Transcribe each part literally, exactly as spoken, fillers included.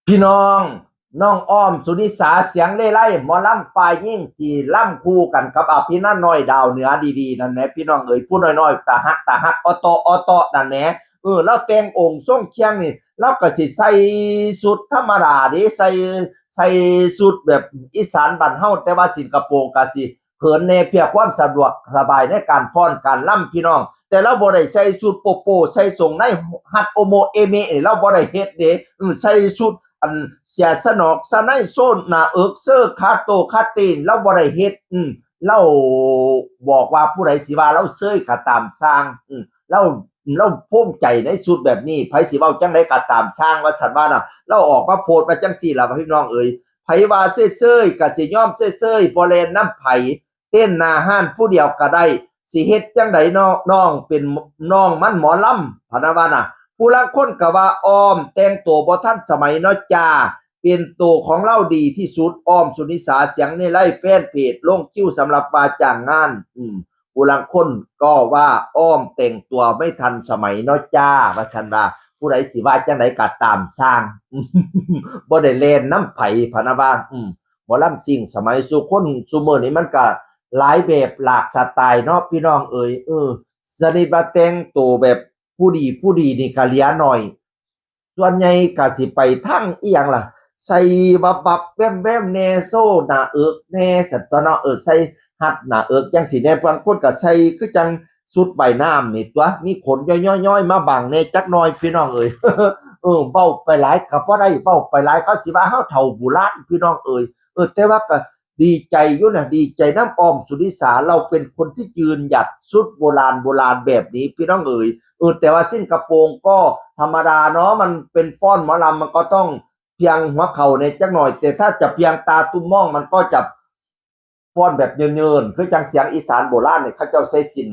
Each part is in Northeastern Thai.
พี่น้อง น้องอ้อมสุนิสาเสียงเล่ห์ไล่ หมอลำฝ่ายหญิงที่ลำคู่กันกับอภินันท์น้อยดาวเหนือดีๆ นั่นแหละพี่น้องเอ๋ย ผู้น้อยๆ ตาฮักตาฮัก ออโตออโตนั่นแหละ เออ แล้วแต่งองค์ทรงเครื่องนี่ แล้วก็สิใส่ชุดธรรมดาเด้ ใส่ ใส่ชุดแบบอีสานบ้านเฮา แต่ว่าสินกระโปรงก็สิ เขินแน่เพื่อความสะดวกสบายในการฟ้อนการลำพี่น้อง แต่เราบ่ได้ใส่ชุดโปโป ใส่ส่งในฮัดโอโมเอเมนี่เราบ่ได้เฮ็ดเด้ อืม ใส่ชุดอันเสียสนอกสะในโซนหน้าเอิกเซอร์คาโตคาตีนเราบ่ได้เฮ็ด อืม เราบอกว่าผู้ใดสิว่าเราเซยก็ตามสร้าง อืม เรา เราภูมิใจในชุดแบบนี้ ไผสิเว้าจังใดก็ตามสร้างว่าซั่นว่าน่ะ เราออกมาโพสต์ว่าจังซี่ล่ะพี่น้องเอ๋ย ไผว่าเซยๆ ก็สิยอมเซยๆ บ่แล่นนำไผ เต้นหน้าฮ้านผู้เดียวก็ได้ สิเฮ็ดจังใดเนาะ น้องเป็น น้องมันหมอลำ พะนะว่าน่ะ ผู้ลางคนก็ว่าอ้อมแต่งตัวบ่ทันสมัยเนาะจ้า เป็นตัวของเราดีที่สุด อ้อมสุนิสาเสียงเล่ห์ไล่ แฟนเพจลงคิวสำหรับว่าจ้างงาน อืม ผู้ลางคนก็ว่าอ้อมแต่งตัวไม่ทันสมัยเนาะจ้า ว่าซั่นว่า ผู้ใดสิว่าจังใดก็ตามสร้าง บ่ได้แล่นนำไผ พะนะว่า อืม หมอลำซิ่งสมัยซุคนซุมื้อนี้มันก็หลายแบบหลากสไตล์เนาะพี่น้องเอ๋ย เออ สนิทว่าแต่งตัวแบบผู้ดีผู้ดีนี่ก็เหลือหน่อย ส่วนใหญ่ก็สิไปทางอีหยังล่ะ ใส่วับวับแวมแวมแน่ โซ่หน้าเอิกแน่ ซั่นตั๊วเนาะ เออ ใส่ฮัดหน้าเอิกจังซี่แน่ บางคนก็ใส่คือจังชุดว่ายน้ำนี่ตั๊ว มีขนย้อยๆๆ มาบังแน่จักหน่อยพี่น้องเอ๋ย เออ เว้าไปหลายก็บ่ได้ เว้าไปหลายเขาสิว่าเฮาเฒ่าโบราณพี่น้องเอ๋ย เออ แต่ว่าก็ดีใจอยู่นะ ดีใจนำอ้อมสุนิสา เราเป็นคนที่ยืนหยัดชุดโบราณโบราณแบบนี้พี่น้องเอ๋ย เออ แต่ว่าสิ้นกระโปรงก็ธรรมดาเนาะ มันเป็นฟ้อนหมอลำมันก็ต้องเพียงหัวเข่าแน่จักหน่อย แต่ถ้าจะเพียงตาตุ่มมองมันก็จะฟ้อนแบบเยินๆ คือจังเสียงอีสานโบราณเนี่ย เขาเจ้าใส่สิ้น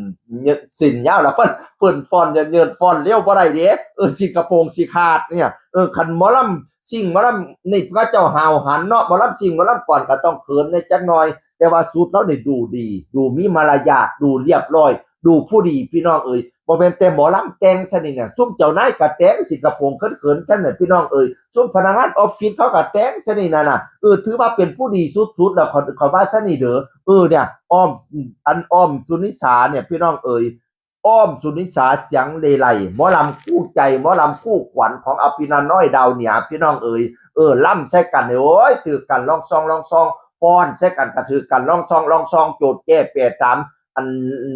สิ้นยาวแล้ว เพิ่น เพิ่นฟ้อนเยินๆ ฟ้อนเร็วบ่ได้เด้ เออ สิ้นกระโปรงสิขาดเนี่ย เออ คันหมอลำซิ่งหมอลำนี่เขาเจ้าห้าวหันเนาะ หมอลำซิ่งหมอลำก่อนก็ต้องเขินแน่จักหน่อย แต่ว่าชุดลาวนี่ดูดี ดูมีมารยาท ดูเรียบร้อย ดูผู้ดีพี่น้องเอ๋ย บ่แม่นแต่หมอลำแต่งซะนี่น่ะ ซุมเจ้านายก็แต่งสิ้นกระโปรงเขินๆ กันน่ะพี่น้องเอ๋ย ซุมพนักงานออฟฟิศเขาก็แต่งซะนี่นั่นน่ะ เออ ถือว่าเป็นผู้ดีสุดๆ แล้ว ข้อย ข้อยว่าซะนี่เด้อ เออ เนี่ย อ้อม อันอ้อมสุนิสาเนี่ยพี่น้องเอ๋ย อ้อมสุนิสาเสียงเล่ห์ไล่ หมอลำคู่ใจ หมอลำคู่ขวัญของอภินันท์น้อยดาวเหนือพี่น้องเอ๋ย เออ ลำใส่กันเนี่ย โอ้ย ถือกันลองซองลองซอง ฟ้อนใส่กันก็ถือกันลองซองลองซอง โจทย์แก้แปดถาม อัน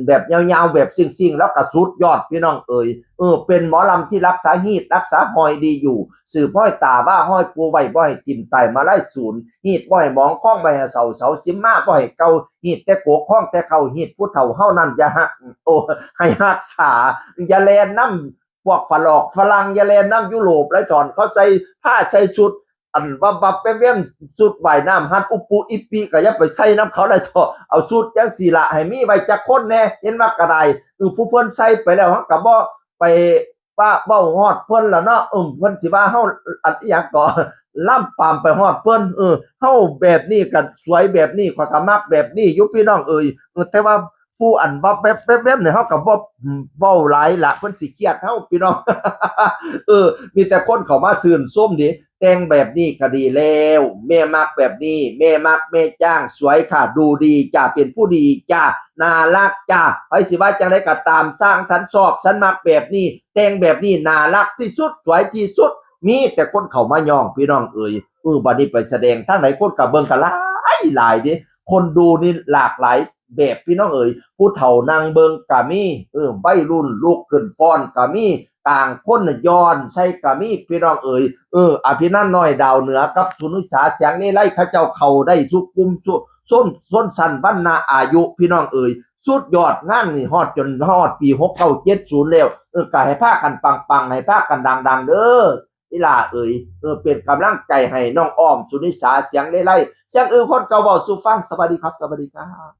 แบบยาวๆ แบบซิ่งๆ แล้วก็สุดยอดพี่น้องเอ๋ย เออ เป็นหมอลำที่รักษาฮีตรักษาฮอยดีอยู่ สืบฮอยตาว่าฮอยปูไว้บ่ให้ถิ่มตายมาไล่ศูนย์ ฮีตบ่ให้หมอง คองบ่ให้เสา เสาสิมมาบ่ให้เก่า ฮีตแต่โกก คองแต่เก่า ฮีตผู้เฒ่าเฮานั้นอย่าฮัก โอ้ ให้ฮักษา อย่าแล่นนำพวกฝรอกฝรั่ง อย่าแล่นนำยุโรปหลาย ถอนเขาใส่ผ้าใส่ชุด อันวับวับแวมแวม ชุดว่ายน้ำฮัดอุปปุอิปปิ ก็อย่าไปใส่นำเขาหลาย ถอดเอาชุดจังซี่ละ ให้มีไว้จักคนแน่ เห็นว่าก็ได้ เออ ผู้เพิ่นใส่ไปแล้ว เฮาก็บ่ไปว่าเว้าฮอดเพิ่นล่ะเนาะ เออ เพิ่นสิว่าเฮา อันอิหยังก็ ลามปามไปฮอดเพิ่น เออ เฮาแบบนี้ก็สวย แบบนี้ข้อยก็มักแบบนี้อยู่พี่น้องเอ๋ย เออ แต่ว่าผู้อันวับแวบแวบแวบเนี่ย เฮาก็บ่เว้าหลายละ เพิ่นสิเครียดเฮาพี่น้อง เออ มีแต่คนเข้ามาชื่นชมเด้ แต่งแบบนี้ก็ดีแล้ว แม่มักแบบนี้ แม่มักแม่จ้าง สวยค่ะ ดูดีจ้า เป็นผู้ดีจ้า น่ารักจ้า ไผสิว่าจังไดก็ตาม สร้างสรรค์ชอบ ฉันมักแบบนี้ แต่งแบบนี้น่ารักที่สุด สวยที่สุด มีแต่คนเข้ามาย่องพี่น้องเอ๋ย เออ บัดนี้ไปแสดงทางไหน คนก็เบิ่งก็หลายหลายเด้ คนดูนี่หลากหลายแบบพี่น้องเอ๋ย ผู้เฒ่านั่งเบิ่งก็มี เออ วัยรุ่นลุกขึ้นฟ้อนก็มี ต่างคนน่ะย้อนใส่ก็มีพี่น้องเอ๋ย เออ อภินันท์น้อยดาวเหนือกับสุนิสาเสียงเล่ห์ไล่ เขาเจ้าเข้าได้ทุกกลุ่มทุกชน ชนชั้นวรรณะอายุพี่น้องเอ๋ย สุดยอด งานนี่ฮอดจนฮอดปีหกเก้าเจ็ดศูนย์แล้ว เออ ก็ให้พากันปังๆ ให้พากันดังๆ เด้อ อีหล่าเอ๋ย เออ เป็นกำลังใจให้น้องอ้อมสุนิสาเสียงเล่ห์ไล่ เสียงอื่นคนก็เว้าสู่ฟัง สวัสดีครับ สวัสดีครับ